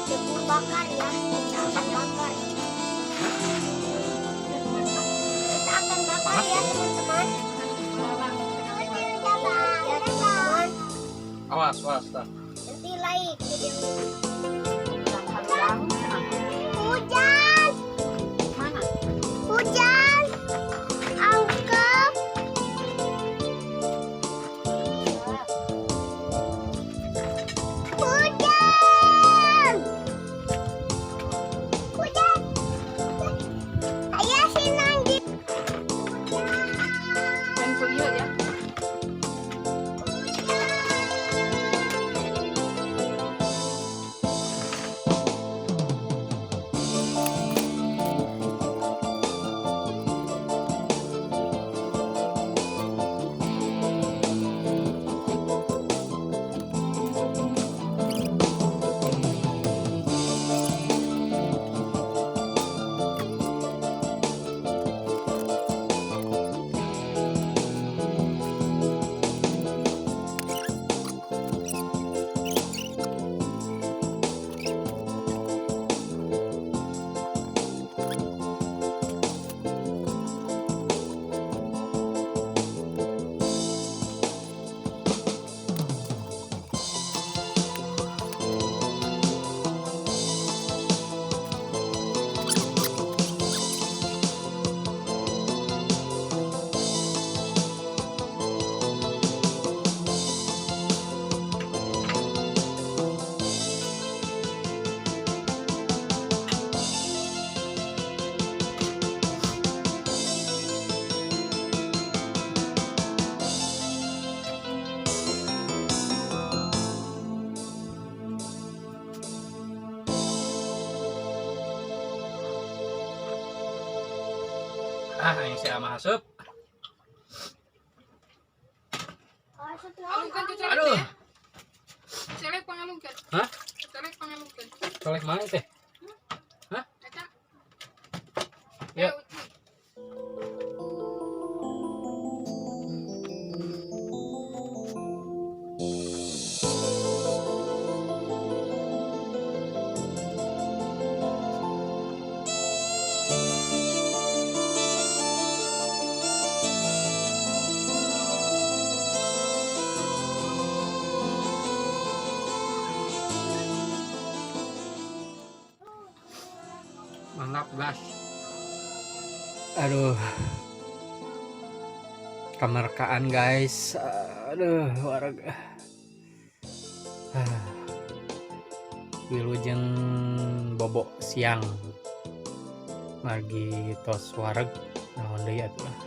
Debu bakar ya. Kita akan bakar. Kita akan bakar ya, teman-teman. Ya, teman-teman. Awas, awas dah. Nanti like video ini. Hujan. Mana? Hujan. Angkep. Hujan. Hujan. Ayah senang di. Dan kuliah ya. Ah, aing si ama asup. Alungkeun tuh colek Aduh. teh. Colek pangalungkeun. Hah? Colek pangalungkeun. Colek mana teh? Hah? Eta. Ya. Eh, uci. Mantap, gas. Aduh. Kamerkaan, guys. Aduh, warga. Ah. Wilujeng bobo siang. Margi tos wareg, naon deui atuh lah.